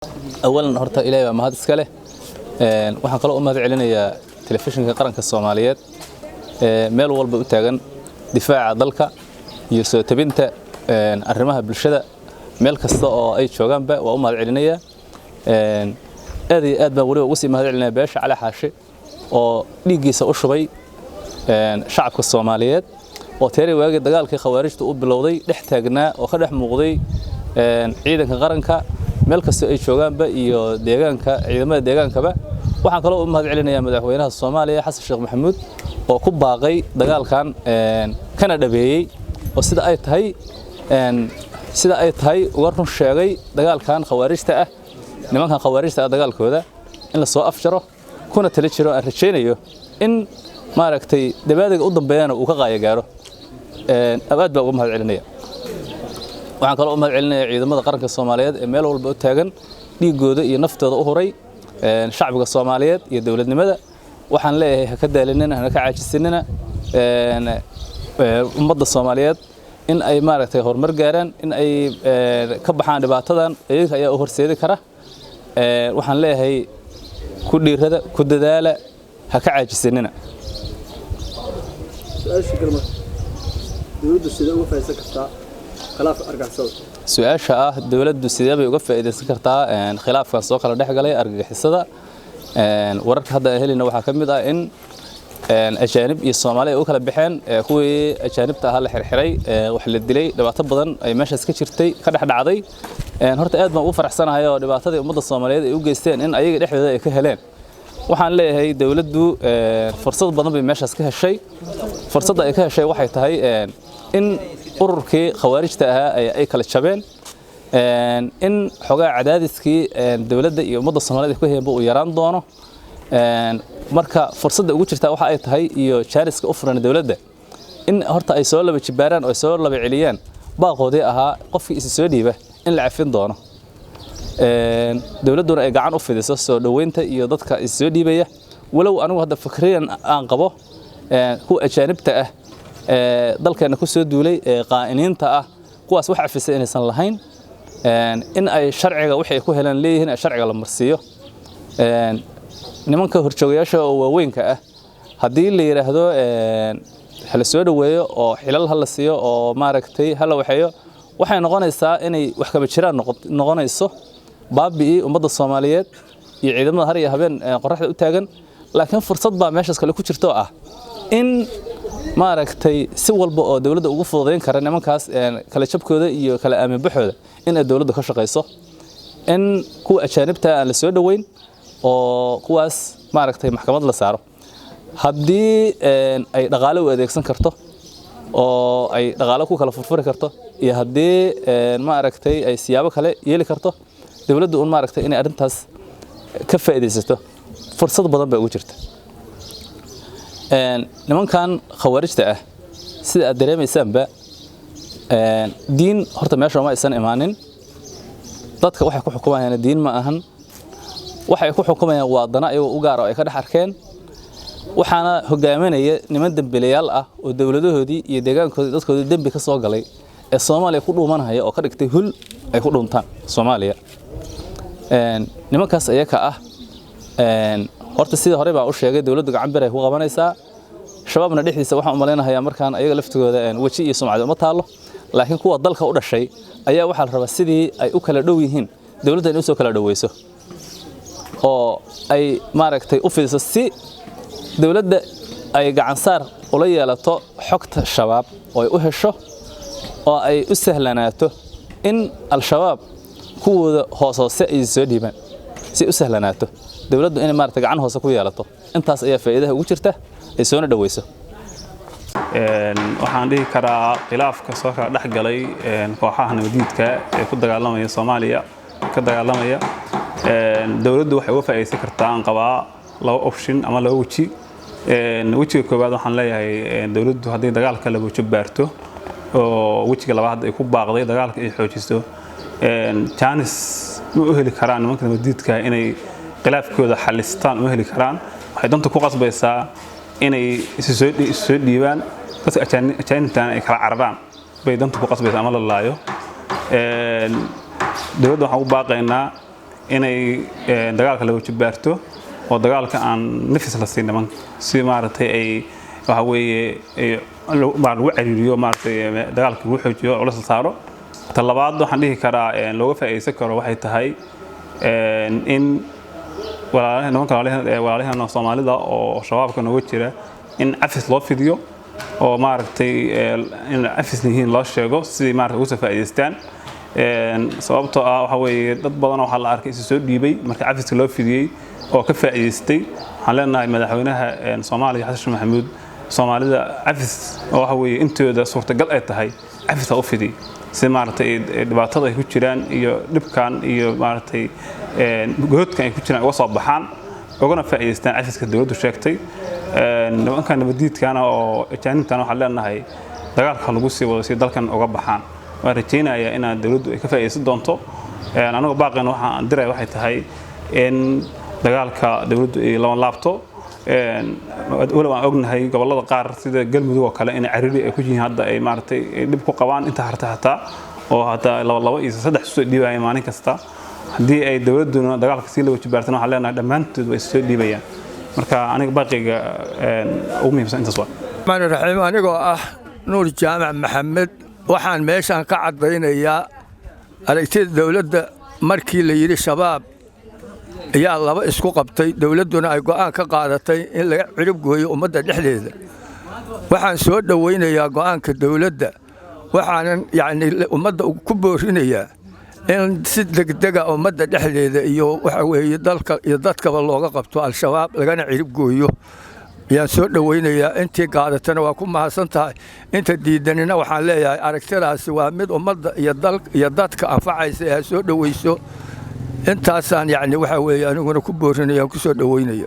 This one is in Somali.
Awalan, horta Ilaahay baa mahad iska leh. Waxaan kaloo u mahad celinayaa Telefishinka Qaranka Soomaaliyeed ee meel walba u taagan difaaca dalka iyo soo tabinta arrimaha bulshada. Meel kasta oo ay joogaanba waa u mahad celinayaa. Aad iyo aad baan weliba ugu sii mahad celinaya beesha Cali Xaashi oo dhiiggiisa u shubay shacabka Soomaaliyeed, oo teeri waagii dagaalkii Khawaarijta u bilowday dhex taagnaa oo ka dhex muuqday ciidanka qaranka meel kasta ay joogaanba iyo deegaanka, ciidamada deegaankaba. Waxaan kaloo u mahad celinayaa madaxweynaha Soomaaliya, Xasan Sheekh Maxamuud, oo ku baaqay dagaalkan kana dhabeeyey oo sida ay tahay uga run sheegay dagaalkan Khawaarijta ah, nimankan Khawaarijta ah dagaalkooda in la soo afjaro, kuna tali jiro. Aan rajaynayo in maaragtay dabaadiga u dambeeyana uu ka qaaya gaaro. Aad baa uga mahad celinaya. Waxaan kaloo u mahad celinayaa ciidamada qaranka Soomaaliyeed ee meel walba u taagan, dhiigooda iyo naftooda u huray shacbiga Soomaaliyeed iyo dowladnimada. Waxaan leeyahay, ha ka daalinina, hana ka caajisinina ummadda Soomaaliyeed in ay maaragtay horumar gaaraan, in ay ka baxaan dhibaatadan. Iyaga ayaa u horseedi kara. Waxaan leeyahay, ku dhiirada, ku dadaala, ha ka caajisinina. Su-aasha galma, dowladdu sidee uga faa'iideysan kartaa khilaafka argagixisada? Su-aasha ah dowladdu sidee bay uga faa'iidaysan kartaa khilaafkan soo kala dhex galay argagixisada? Wararka hadda aan helina waxaa ka mid ah in ajaanib iyo Soomaali ay u kala baxeen. Kuwii ajaanibta ahaa la xirxiray, wax la dilay, dhibaato badan ay meeshaas ka jirtay, ka dhex dhacday. Horta aad baan ugu faraxsanahay oo dhibaatadii ummadda Soomaaliyeed ay u geysteen in ayaga dhexdooda ay ka heleen. Waxaan leeyahay, dowladdu fursad badan bay meeshaas ka heshay. Fursadda ay ka heshay waxay tahay in ururkii Khawaarijta ahaa ay kala jabeen, in xogaa cadaadiskii dowladda iyo ummadda Soomaaliyeed ku hayeenba uu yaraan doono. Marka fursadda ugu jirta waxa ay tahay iyo jaaniska u furan dowladda in horta ay soo laba jibaaraan oo ay soo laba celiyaan baaqoodii ahaa qofkii isa soo dhiiba in la cafin doono, dowladduna ay gacan u fidiso soo dhoweynta iyo dadka is soo dhiibaya. Walow anigu hadda fikriyan aan qabo kuwa ajaanibta ah ee dalkeena ku soo duulay ee qaa'iniinta ah, kuwaas wax cafisay inaysan lahayn, in ay sharciga wixii ay ku helaan leeyihiin ee sharciga la marsiiyo. Nimanka horjoogayaasha oo waaweynka ah, haddii la yidhaahdo hala soo dhoweeyo oo xilal ha la siiyo oo maaragtay hala waxeeyo, waxay noqonaysaa inay wax kama jiraan noqonayso baabi'ii ummadda Soomaaliyeed iyo ciidamada har iyo habeen qorraxda u taagan. Laakiin fursad baa meeshaas kale ku jirto ah in maaragtay si walba oo dowladda ugu fududayn kara nimankaas kala jabkooda iyo kala aaminbaxooda in ay dowladdu ka shaqayso, in kuwa ajaanibta aan la soo dhoweyn oo kuwaas maaragtay maxkamad la saaro, haddii ay dhaqaale u adeegsan karto oo ay dhaqaale ku kala furfuri karto iyo haddii maaragtay ay siyaabo kale yeeli karto. Dowladdu un maaragtay inay arrintaas ka faa'iidaysato, fursad badan baa ugu jirta. Nimankan Khawaarijta ah, sida aad dareemaysaanba, diin horta meesha ma aysan imaanin. Dadka waxay ku xukumayaan diin ma ahan. Waxay ku xukumayaan waa dana iyagoo u gaar oo ay ka dhex arkeen, waxaana hogaaminaya niman dembiilayaal ah oo dowladahoodii iyo deegaankoodii, dadkoodii dembi ka soo galay ee Soomaaliya ku dhuumanaya oo ka dhigtay hul ay ku dhuuntaan Soomaaliya. Nimankaas ayaka ah, horta sidii hore baan u sheegay, dowladdu gacan bir ay ku qabanaysaa. Shabaabna dhexdiisa waxaan u malaynayaa markaan ayaga laftigooda weji iyo sumcad uma taalo, laakiin kuwa dalka u dhashay ayaa waxaa la rabaa sidii ay u kala dhow yihiin dowladda inay usoo kala dhoweyso oo ay maaragtay u fidiso, si dowladda ay gacansaar ula yeelato xogta Shabaab oo ay u hesho oo ay u sahlanaato in Al-Shabaab kuwooda hoos hoose ay soo dhiibaan, si u sahlanaato dowladdu inay maaragtay gacan hoose ku yeelato. Intaas ayaa faa'iidaha ugu jirta, ay soona dhoweyso. Waxaan dhihi karaa khilaafka soo kala dhex galay kooxaha nabadiidka ee ku dagaalamaya Soomaaliya ka dagaalamaya, dowladdu waxay uga faa'iidaysan kartaa, aan qabaa, laba option ama laba weji. Wejiga koowaad, waxaan leeyahay, dowladdu haddii dagaalka laba weji baarto oo wejiga labaad ay ku baaqday dagaalka ay xoojiso, jaanis ma u heli karaan nimanka nabadiidka inay khilaafkooda xalistaan, uma heli karaan. Waxay danta ku qasbaysaa inay isu soo dhiibaan, dadka ajaanibtana ay kala cararaan bay danta ku qasbaysaa ama la laayo. Dowladda waxaan u baaqaynaa Inay dagaalka la wajibaarto oo dagaalka aan nafis la siin nimanka, si maaragtay ay waxa weeye lagu cariiriyo, maaragtay dagaalka lagu xoojiyo, culis la saaro. Ta labaad waxaan dhihi karaa looga faa'iidaysan karo waxay tahay in walaalaha, nimanka walaalahana Soomaalida oo Shabaabka nooga jira, in cafis loo fidiyo oo maaragtay in cafis yihiin loo sheego, sidii maaragtay uga soo faa'iidaystaan. Sababtoo ah waxa weeye dad badan waxaa la arkay isu soo dhiibay marka cafiska loo fidiyey oo ka faa'iidaystay. Waxaan leenahay madaxweynaha Soomaaliya Xasan Sheekh Maxamuud, Soomaalida cafis oo waxa weeye intooda suurtagal ay tahay cafis ha u fidiy, si maaragtay dhibaatada ay ku jiraan iyo dhibkan iyo maaragtay goodkan ay ku jiraan uga soo baxaan, ugana faa'iidaystaan cafiska dowladdu sheegtay. Nimanka nabadiidkana oo ajaanibtana waxaan leenahay dagaalka lagu sii wado si dalkan uga baxaan. Waan rajaynayaa inaan dowladdu ay ka faa'iidaysan doonto. Aniga baaqeena waxa aan diray waxay tahay in dagaalka dowladdu ay lama laabto, walow aan ognahay gobollada qaar sida Galmudug oo kale inay cariiri ay ku yihiin hadda, ay maaragtay dhib ku qabaan inta harta hataa, oo hataa laba laba iyo saddex soo dhiibayaan maalin kasta. Haddii ay dowladduna dagaalka sii la wajibaartana, waxaan leenahay dhammaantood way soo dhiibayaan. Marka aniga baaqiga ugu muhiimsan intaas waa. Raxmaan raxiim. Anigoo ah Nuur Jaamac Maxamed, waxaan meeshan ka caddaynayaa aragtida dowladda. Markii la yidhi Shabaab ayaa laba isku qabtay, dowladduna ay go'aan ka qaadatay in laga cirib gooyo ummadda dhexdeeda, waxaan soo dhowaynayaa go'aanka dowladda. Waxaanan yacnii ummadda ku boorinayaa in si degdega ummadda dhexdeeda iyo waxa weeye dalka iyo dadkaba looga qabto Al-Shabaab, lagana cirib gooyo ayaan soo dhowaynayaa. Intii qaadatana waa ku mahadsan tahay, inta diidanina waxaan leeyahay aragtidaasi waa mid ummadda iyo dal iyo dadka anfacaysa ee ha soo dhowayso. Intaasaan yacni waxa weeye aniguna ku boorinaya, ku soo dhowaynaya.